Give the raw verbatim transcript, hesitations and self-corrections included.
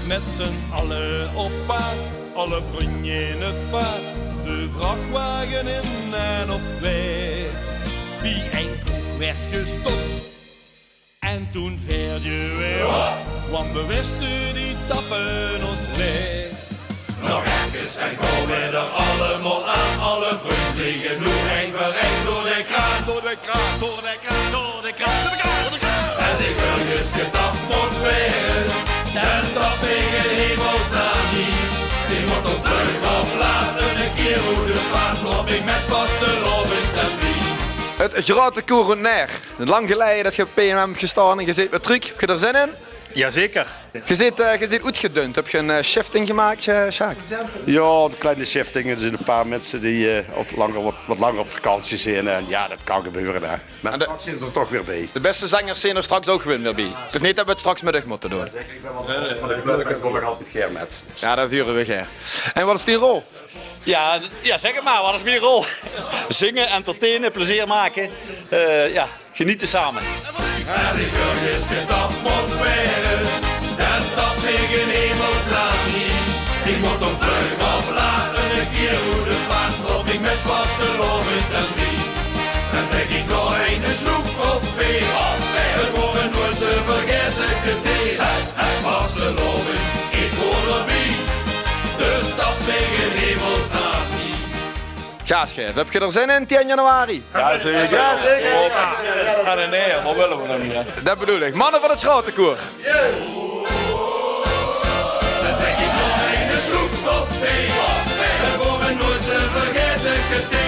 Met z'n allen op pad, alle vrunj in 't vaat, de vrachtwagen in en op weg. Bie ein kroeg werd gestop en toen veerde weer op, want we wisten die tappen ons leeg. Nog efkes en gaon we d'r allemaol aan, alle vrunj vlege noe ein veur ein door de kraan, door de kraan, door de kraan, door de kraan, door de kraan. Es ich örges getap mót waere, dan tap ich in hemelsnaam hie. Ich mót op vreug of laat ein kier oet de vaat, loup ich met vastelaovend en wie. Het Grote Koer oet Naer. Lang geleie det ge op P N M gestaon en ge zit weer trök. Heb ge d'r zin in? Jazeker. Ge zit, eh, ge zit oetgedund. Heb ge ein, eh, shifting gemaak, eh, Sjaak? Ja, ein kleine shifting. D'r zeen ein paar minse die, eh, op langer, wat, wat langer op vakantie zeen. En ja, det kan gebeure, hè. Maar straks zeen ze d'r toch weer bie. De beste zengers zeen d'r straks ouch gewoon weer bie. Het is neet det we het straks mit uch mótte doon. Van de club is nog altijd gaer met. Ja, det hure we gaer. En wat is dien rol? Ja, ja, zeg het maar, wat is mien rol? Zingen, entertainen, plezeer maken. Eh, ja, genieten samen. Es ich örges getap mót waere, dan tap ich in hemelsnaam hie. Ich mót op vreug of laat ein kier oet de vaat, loup ich met vastelaovend en wie. Dan zeg ich nog eine sloep of veer, het wore noeats vergaete tiede. Vastelaovend, ich hoor d'rbie, dus tap ich in hemelsnaam hie. Gaas gaeve. Heb ge d'r zin in, tien januari? Jazeker. Jazeker. Ah, nee, nee, wat wille we nog mier? Det bedoel ich. Manne van het Grote Koer. Dan zeg ich nog eine sloep of veer, het wore noeats vergaete tiede.